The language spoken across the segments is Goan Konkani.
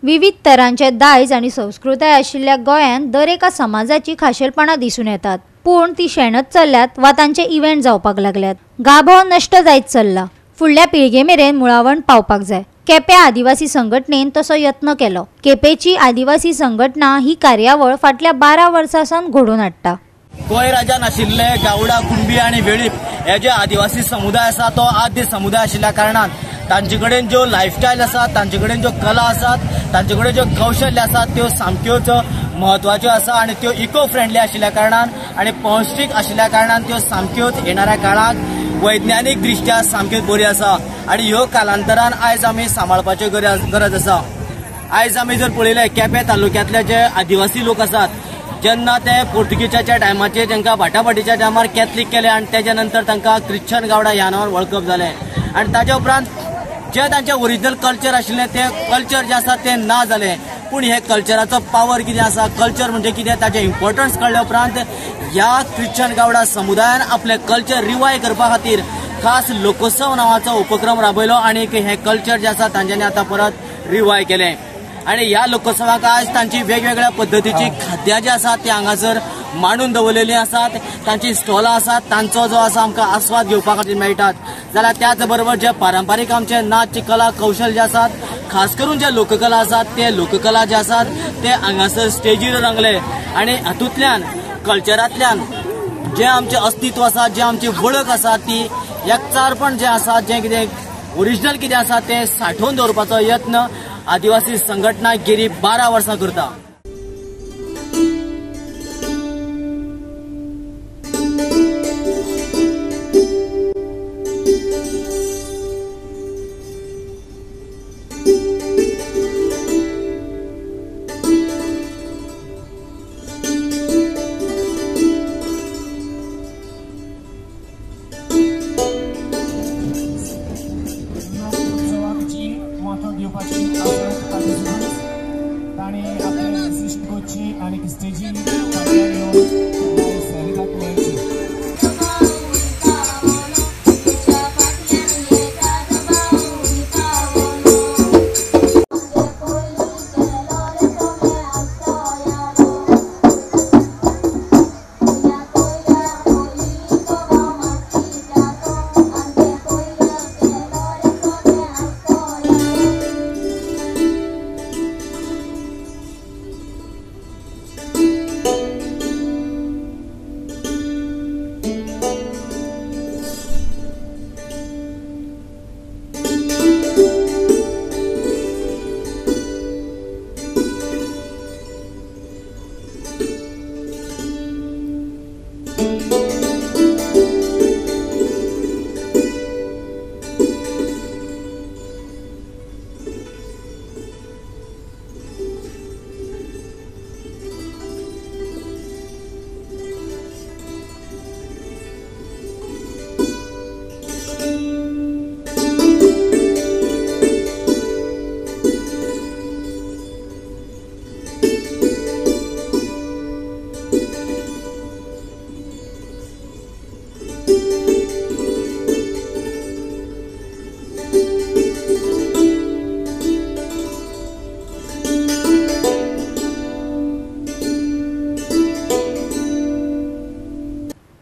विविध तरांचे दायज आनी संस्कृताय आशिल्ल्या गोंयांत दर एका समाजाची खाशेलपणां दिसून येतात, पूण ती शेणत चल्ल्यात वा तांचे इव्हेंट जावपाक लागल्यात। गाभो नश्ट जायत चल्ला। फुडल्या पिळगे मेरेन मुळावण पावपाक जाय। केपें आदिवासी संघटनेन तसो यत्न केलो। केपेंची आदिवासी संघटना ही कार्यावळ फाटल्या 12 वर्सां सावन घडोवन हाडटा। गोंय राज्यान आशिल्ले गावडा, कुणबी आनी वेळीप हे जे आदिवासी समुदाय आसा तो आद्य समुदाय आशिल्ल्या कारणान तांचे कडेन ज्यो लायफस्टायल आसा, तांचे कडेन ज्यो कला आसात, तांचे कडेन ज्यो कौशल्य आसात त्यो सामक्योच म्हत्वाच्यो आसा आनी त्यो इको फ्रेंडली आशिल्ल्या कारणान आनी पौश्टीक आशिल्ल्या कारणान त्यो सामक्योच येणाऱ्या काळाक वैज्ञानीक दृश्ट्या सामक्योच बऱ्यो आसा आनी ह्यो कालांतरान आयज आमी सांबाळपाच्यो गरज आसा। आयज आमी जर पळयलें केपें तालुक्यांतले जे आदिवासी लोक आसात, जेन्ना ते पोर्तुगीजाच्या टायमाचेर तांकां भाटाभाटीच्या टायमार कॅथलीक केले आनी तेच्या नंतर तांकां क्रिश्चन गावडा ह्या नांवान वळखप जालें आनी ताच्या उपरांत जे तांचें ओरिजिनल कल्चर आशिल्लें तें कल्चर जें आसा तें ना जालें। पूण हे कल्चराचो पावर कितें आसा, कल्चर म्हणजे कितें ताचें इम्पोर्टन्स कळ्ळ्या उपरांत ह्या क्रिश्चन गावडा समुदायान आपलें कल्चर रिवायव करपा खातीर खास लोकोत्सव नांवाचो उपक्रम राबयलो आनी हें कल्चर जें आसा तांच्यांनी आतां परत रिवायव केलें आनी ह्या लोकोत्सवाक आज तांची वेगवेगळ्या पद्दतीची खाद्यां जी आसात ती हांगासर मांडून दवरलेली आसात, तांची स्टॉलां आसात, तांचो जो आसा आमकां आस्वाद घेवपा खातीर मेळटात। जाल्यार त्याच बरोबर जे पारंपारीक आमचे नाच, कला, कौशल जे आसात, खास करून जे लोककला आसात ते लोककला जे आसात ते हांगासर स्टेजीर रंगले आनी हातूंतल्यान कल्चरांतल्यान जें आमचें अस्तित्व आसा, जें आमची वळख आसा ती एकचारपण जें आसा, जें कितें ओरिजिनल कितें आसा तें सांठोवन दवरपाचो यत्न आदिवासी संघटना गेली 12 वर्सां करता।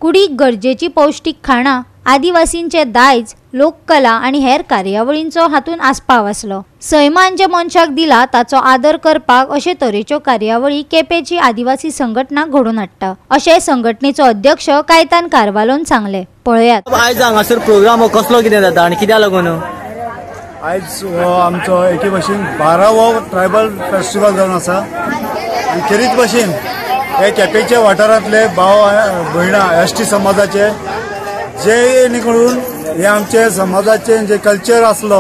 कुडीक गरजेची पौष्टीक खाणां, आदिवासींचे दायज, लोककला आनी हेर कार्यावळींचो हातूंत आस्पाव आसलो। सैमान जे मनशाक दिला ताचो आदर करपाक अशे तरेच्यो कार्यावळी केपेंची आदिवासी संघटना घडोवन हाडटा अशें संघटनेचो अध्यक्ष कायतान कारवालोन सांगलें। पळयात आयज हांगासर प्रोग्राम कसलो कितें जाता आनी कित्याक लागून आयज हो आमचो एके भशेन 12वो ट्रायबल फेस्टिवल जावन आसा आनी खेरीत भशेन हे केपेंच्या वाठारांतले भाव भयणां एस टी समाजाचे जे करून हे आमचे समाजाचे जे कल्चर आसलो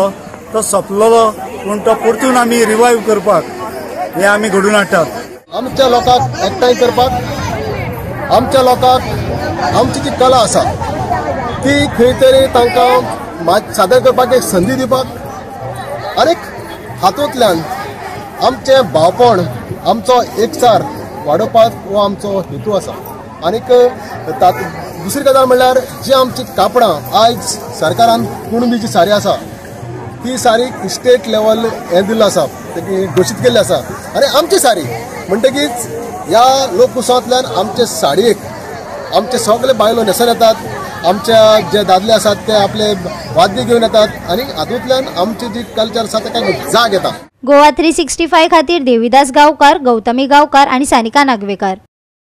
तो सोंपलेलो, पूण तो परतून आमी रिवायव करपाक हे आमी घडून हाडटात। आमच्या लोकांक एकठांय करपाक, आमच्या लोकांक आमची जी कला आसा ती खंय तरी तांकां सादर करपाक एक संदी दिवपाक आनी हातूंतल्यान आमचें भावपण, आमचो एकचार वाडोवपाक हो आमचो हेतू आसा। आनीक दुसरी गजाल म्हणल्यार जी आमची कापडां आयज सरकारान कुणबी जी सारी आसा ती सारी स्टेट लेवल हें दिल्लो आसा, घोशीत केल्ली आसा. आनी आमची सारी म्हणटकीच ह्या लोकउत्सवांतल्यान आमचे साडयेक आमचे सगळे बायलो न्हेसोन येतात, आमच्या जे दादले आसात ते आपले वाद्य घेवन येतात आनी हातूंतल्यान आमची जी कल्चर आसा ताका जाग येता. गोवा 365 खातीर देवीदास गांवकार, गौतमी गांवकार आनी सानिका नागवेकार.